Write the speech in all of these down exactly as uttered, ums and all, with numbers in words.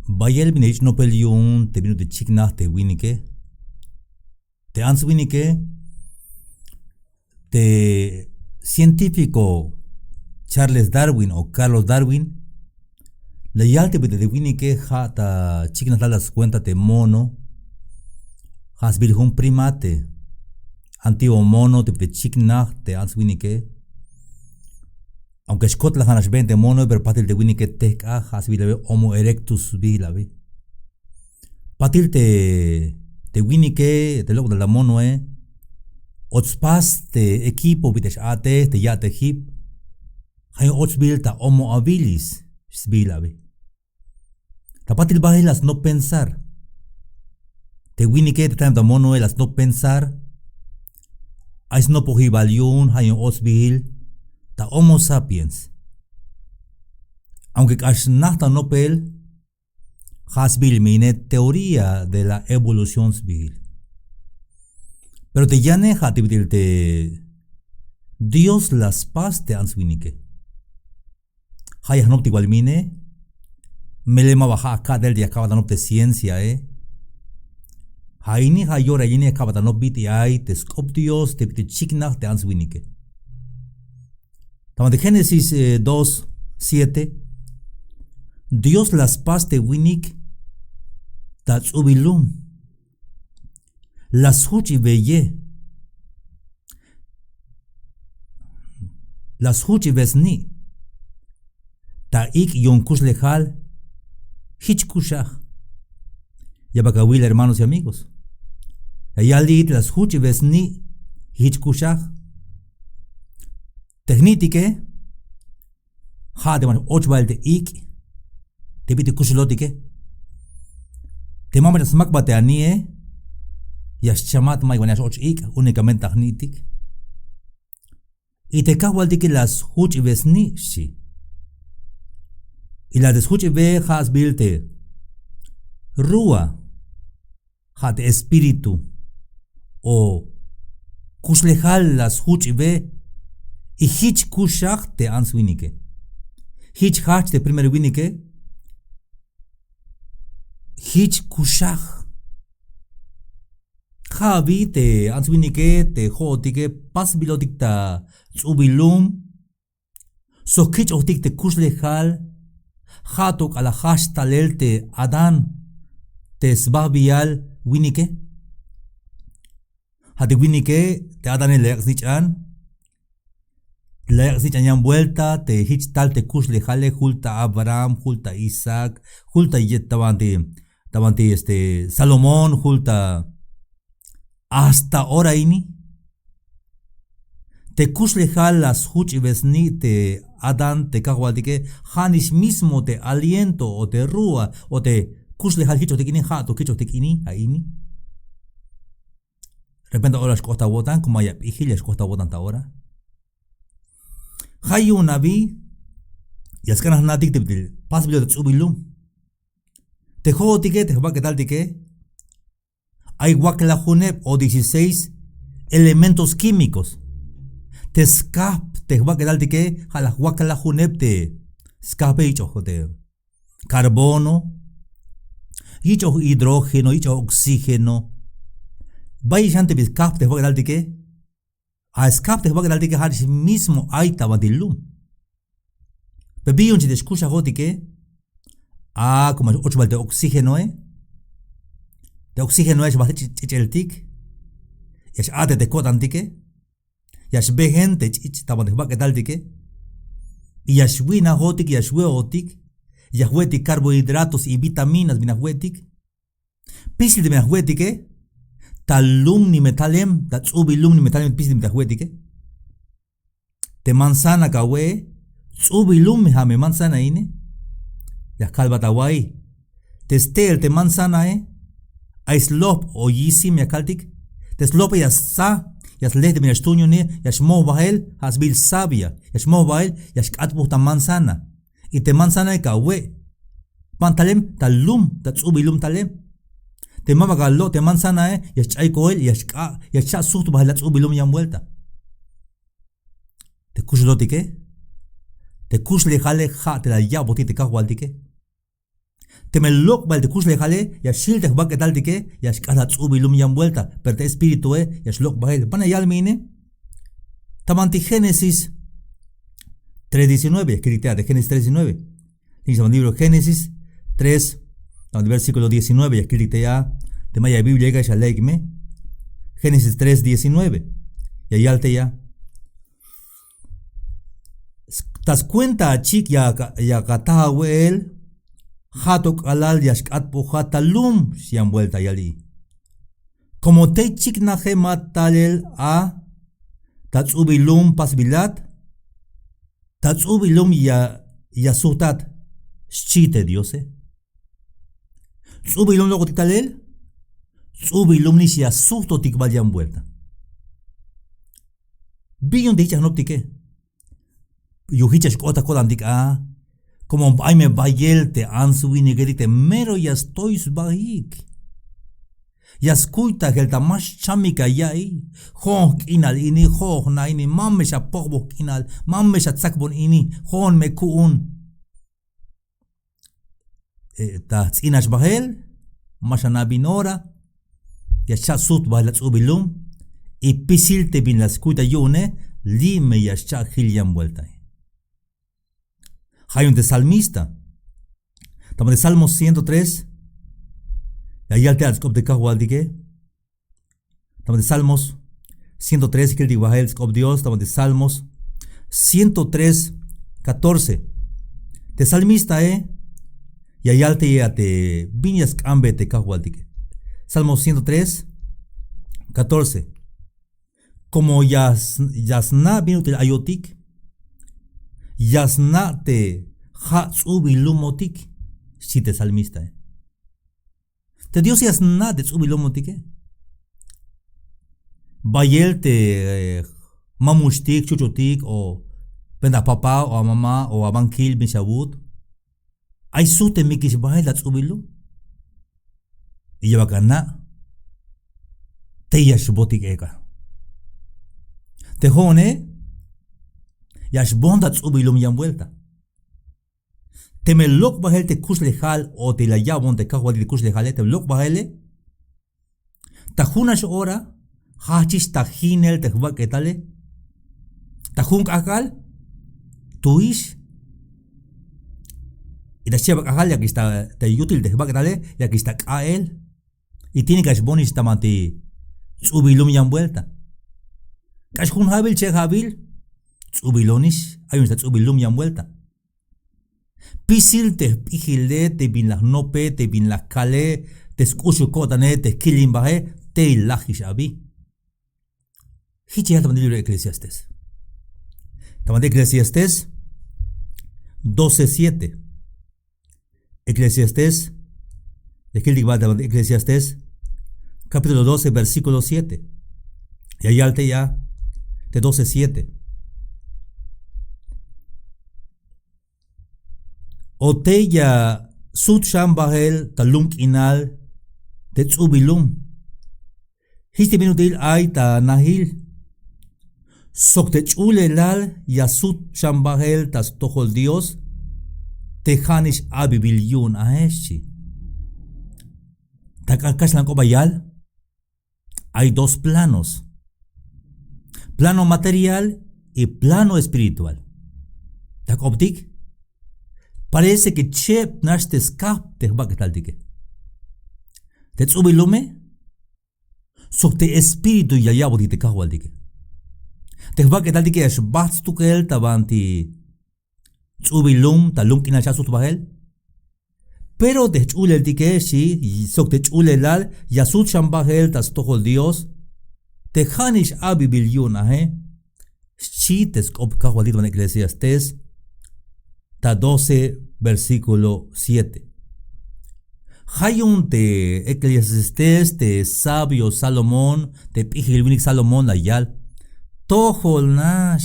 Bayel bin ya yich' nopel yu'un te bin ut'il chiknaj te winike, te ants winike. Te científico Charles Darwin o Carlos Darwin la yal te bit'il te winike ja' ta chiknaj tal ta skuenta te mono. Ja' sbiil jun primate, antiguo mono, te bit'il chiknaj te ants winike. Aunque xkotlajan nax been te mono, pero patil te winike tejk'aj, ja' sbiil abi Homo erectus sbiil abi. Patil te te winike te lok'tal ta monoe, och spas te equipo bit'il x-a'tej te ya'tejib. Ja' yu'un och sbiil ta Homo habilis sbiil abi. Ta patil bael la snop pensar te winike te tanem ta monoe, la snop pensar. Ay snopojibal yu'un, ja' yu'un och sbiil ta Homo sapiens. Aunque k'ax naj ta nopel, ja' sbiil me ine teoría de la evolución sbiil. Pero te yane ja' te bit'il te Dios la spas te ants winike. Ja' ya jnoptik bal me ine, melel ma ba ja' ka'tel te ya ka'bat ta nop te cienciae. Ja' ini ja' yorail ini ya ka'bat ta nop bit'il ay te sk'op Dios te bit'il chiknaj te ants winike. Ta banti Génesis dos siete, Dios la spas te winik ta ts'ubil lum, la sjuch'ibeye, la sjuch'ibe sni' ta ik' yu'un kuxlejal jich kuxaj. Ya bal awil, hermanos y amigos, ya yal li' te la sjuch'ibe sni' jich kuxaj. Te jni'tike ja' te ma och bael te ik' te bit'il kuxulotike. Te ma mach'a smakbat te ani'e, ya xchamat, ma iwan ya x-och ik', únicamente ta jni'tik. Y te kajwaltike la sjuch'ibe sni' xchi. Y la te sjuch'ibe ja' sbiil te rúa, ja' te espíritu o kuxlejal la sjuch'ibe. Y jich kuxaj te ants winike. Jich jajch te primer winike. Jich kuxaj. Ja' abi te ants winike te jo'otike pasbilotik ta ts'ubil lum. Sok kich'ojtik te kuxlejal. Ja' to k'alal jajch talel te Adán te sbajbial winike. Ja' te winike, te Adane la yak' snich'an. La yak' snich'an yan vuelta te jich tal te kuxlejale, jul ta Abraham, jul ta Isaac, jul ta ye-, ta banti, ta banti este Salomón, jul ta hasta ora ini. Te kuxlejal la sjuch'ibe sni' te Adán te kajwaltike, ja' nix mismo te aliento o te rúa o te kuxlejal kich'ojtik ini, ja' to kich'ojtik ini, a ini. Repente ora xk'ot awo'tan, como ay abijil ya xk'ot awo'tan ta ora. Ja' yu'un abi ya sk'an jna'tik te bit'il pasbilot ta ts'ubil lum. Te jo'otike, te jbak'etaltike, ay waklajuneb o dieciséis elementos químicos. Te skajp te jbak'etaltike ja' la jwaklajuneb te skajpe, yich'oj te carbono, yich'oj hidrógeno, yich'oj oxígeno. Bayel xan te bin skajp te jbak'etaltike. A skajp te jbak'etaltike ja' nix mismo ay ta banti lum. Pe bi yu'un chi te xkuxajotike. A como x-och bael te oxígenoe. Te oxígenoe xbajt ch'ich'eltik. Ya x-a'tej te ko'tantike. Ya xbejen te ch'ich' ta banti jbak'etaltike. Y ya xwi'najotik, ya xwe'otik. Ya jwe'tik carbohidratos y vitaminas bin ya jwe'tik. Pisil te bin ya jwe'tike. Ta lum nime talem, ta ts'ubil lum nime talem pisil te bin ya jwe'tike. Te manzana kawe'e, ts'ubil lum me ja' me manzana ine. Ya kalbat awa'iy. Te ste'el te manzanae, ay slojp o yisim ya kaltik. Te slojpe ya ssa, ya sle te bin ya xtuun yu'une, ya xmoj bael, ja' sbiil savia, ya xmoj bael, ya xk'atbuj ta manzana. Y te manzanae kawe'. Ban talem, ta lum, ta ts'ubil lum talem. Te ma ba kalo' te manzanae, ya xch'ay koel, ya xk'a', ya xcha' sujt bael ta ts'ubil lum yan vuelta. Te kuxulotike, te kuxlejale ja' te la ya'botik te kajwaltike. Teme lok' bael te kuxlejale, ya xjil te jbak'etaltike, ya xk'ax la ts'ubil lum yan vuelta, pero te espiritue ya xlok' bael. Ban ya yal me ine. Ta banti Génesis tres diecinueve, ya kiltik te a te Génesis tres diecinueve. Libro Génesis tres, versículo diecinueve, ya kiltik te a, te maya Biblia ya xaleik me. Génesis tres diecinueve, ya yal te a. Ta skuenta achik ya, ya ataj awe'el, ja' to k'alal ya xk'atbojat ta lum, xchi yan vuelta yal i. Como tey chiknajemat talel a ta ts'ubil lum pasbilat, ta ts'ubil lum ya, ya sujtat, xchi te Diose. Ts'ubil lum lok'otik talel, ts'ubil lum nix ya sujtotik bal yan vuelta. Bin yu'un te jich ya jnoptike. Yu'un jich ya xk'ot ta ko'tantik a, como ay me bayel te ants winiketik te mero ya stoy sbaik. Ya skuy ta jel ta ma xchamik a ya'iy. Jo'on jk'inal ini, jo'on jna' ini, ma me xapojboj jk'inal, ma me xatsakbon ini, jo'on me ku'un. Eh, ta jts'inax bajel, ma xana' bin ora, ya xcha' sujt bajel ta ts'ubil lum, y pisil te bin la skuy ta yu'une, li' me ya xcha' jil yan vueltae. Ja' yu'un te salmista. Ta banti Salmos ciento tres, ya yal te a te sk'op te Kajwaltike. Ta banti Salmos ciento tres, kiltik bajel sk'op Dios, ta banti Salmos ciento tres, catorce. Te salmistae, ya yal te a te bin ya sk'ambe te Kajwaltike. Salmos ciento tres, catorce. Como ya s-, ya sna' bin ut'il ayotik, ya sna' te ja' ts'ubil lumotik, xchi te salmistae. Te Dios ya sna' te ts'ubil lomotike. Bayel te, eh, mamuxtik, chuchutik, o penta papá, o a mamá, o a bankil bin xawut. Ay sujtemikix bajel ta ts'ubil lum. Y ya bal ana' tey ya xbotik ek a. Te jo'one ya xboon ta ts'ubil lum yan vuelta. Teme lok' bajel te kuxlejal o te la ya'bon te Kajwaltik te kuxlejale, teme lok' bajele, ta junax ora, jajchix ta jinel te jbak'etale. Ta jun k'ajk'al, tu'ix. Y ta xchebal k'ajk'al, yakix ta, ta yutil te jbak'etale, yakix ta k'a'el. Y tiene que xboonix ta banti ts'ubil lum yan vuelta. K'ax jun ja'bil, che' ja'bil, ts'ubilonix, ayonix ta ts'ubil lum yan vuelta. Pisil te jp'ijile, te bin la jnope, te bin la jkale, te sk'uxul ko'tane, te jkilimbaje, tey lajix abi. Jich ya yal ta banti libro Eclesiastés. Ta banti Eclesiastés doce siete. Eclesiastés, ya kiltik bal ta banti Eclesiastés, capítulo doce, versículo siete. Ya yal te ya, te doce siete. O tey ya sut xan bajel ta lum k'inal te ts'ubil lum. Jich te bin ut'il ay ta najil. Sok te ch'ulelal ya sut xan bajel ta stojol Dios, te ja'nix abibil yu'un ae, xchi. Ta k'an kaxlan k'op ba yal, hay dos planos. Plano material y plano espiritual. Ta k'optik, parece que cheb nax te skajp te jbak'etaltike. Te ts'ubil lume, sok te espíritu ya ya'botik te Kajwaltike. Te jbak'etaltike ya xbajt stukel ta banti ts'ubil lum, ta lum k'inal xan sut bajel. Pero te jch'uleltike, xchi, sok te ch'ulelal ya sut xan bajel ta stojol Dios, te ja'nix abibil yu'un ae, xchi te sk'op Kajwaltik ta banti Eclesiastés ta doce, versículo siete. Ja' yu'un te Eclesiastés, te sabio Salomón, te p'ijil winik Salomón la yal: tojol nax,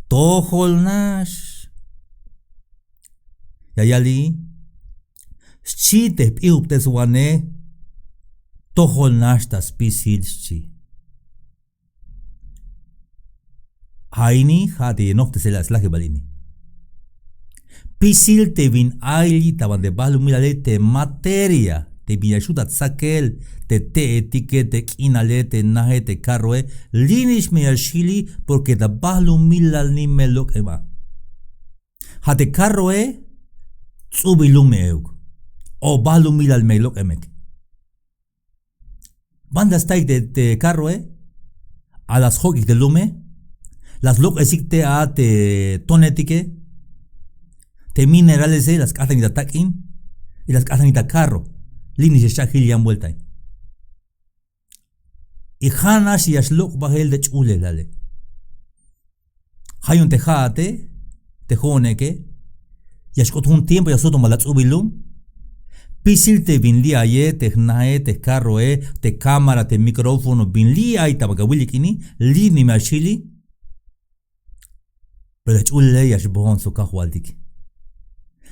tojol nax. Ya yal i, xchi te jp'ijubteswanej: tojol nax ta spisil, xchi. Ja' ini ja' te ya nojtesel a slajibal ini. Spisil te bin ay li' ta ban te balumilale, te materia te bin ya xju' ta tsakel, te te'etike, te k'inale, te naje, te karroe, li' nix me ya xjili. Porque ta balumilal ni me lok'em a. Ja' te karroe ts'ubil lum me euk, o balumilal me lok'emek. Ban la staik te, te karroe, a la sjok'ik te lume, la slok'esik te a te tonetike, te mineralese la sk'ajtanik ta tak'in, y la sk'ajtanik ta karro. Li' nix ya xcha'jil yan bueltae. Y ja'nax ya xlok' bajel te ch'ulelale. Ja' yu'un te ja'ate, te jo'oneke, ya xk'ot jun tiempo ya sujt jun bal a ts'ubil lum. Spisil te bin li' aye, te jnae, te jkarroe, te cámara, te micrófono, bin li' ay ta ban ka wilik ini, li' ni me ya xjili. Pero te jch'ulele ya xboon sok kajwaltik.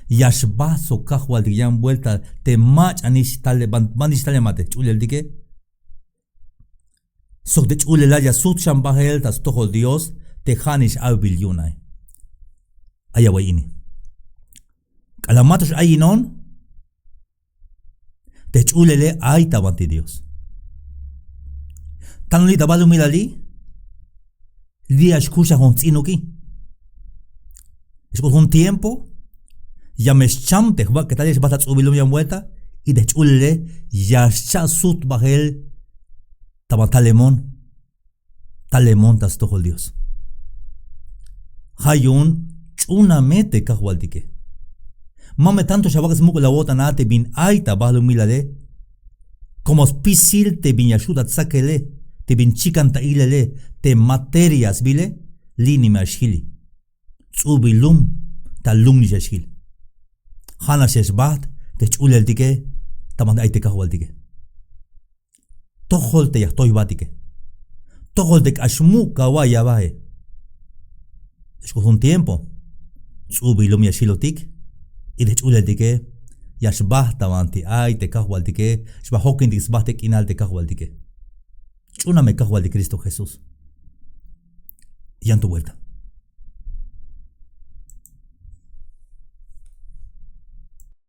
Ya xbajt sok kajwaltik yan buelta te mach'a nix tale, ban, ban nix tale ma te jch'uleltike. Sok te ch'ulelal ya sujt xan bajel ta stojol Dios, te ja' nix awil yu'un ae. Ay away ini. K'alal ma to x-ayin on, te jch'ulele ay ta banti Dios. Tanol li' ta balumilali, li' ya xkux xan jun jts'inuki. Ya xk'ot jun tiempo, ya me xcham te jbak'etale, ya xbajt ta ts'ubil lum yan buelta, y te jch'ulele ya xcha' sujt bajel ta ban talemon, talemon ta stojol Dios. Ja' yu'un ch'una me te kajwaltike. Ma me tanto xawak' smuk'ul awo'tan a te bin ay ta balumilale. Como spisil te bin ya xju' ta tsakele, te bin chikan ta ilele, te materia sbile, li' ni me ya xjili. Ts'ubil lum, ta lum nix ya xjil. Ja'nax ya xbajt te jch'uleltike ta ban ay te kajwaltike. Tojol te ya jtoy jbatike. Tojol te k'ax muk' kawa' ya bae. Ya xk'ot jun tiempo, ts'ubil lum ya xjilotik, y te jch'uleltike ya xbajt ta banti ay te kajwaltike, xba jokintik sba te k'inal te kajwaltike. Ch'una me kajwaltik Cristo Jesús. Yan to buelta.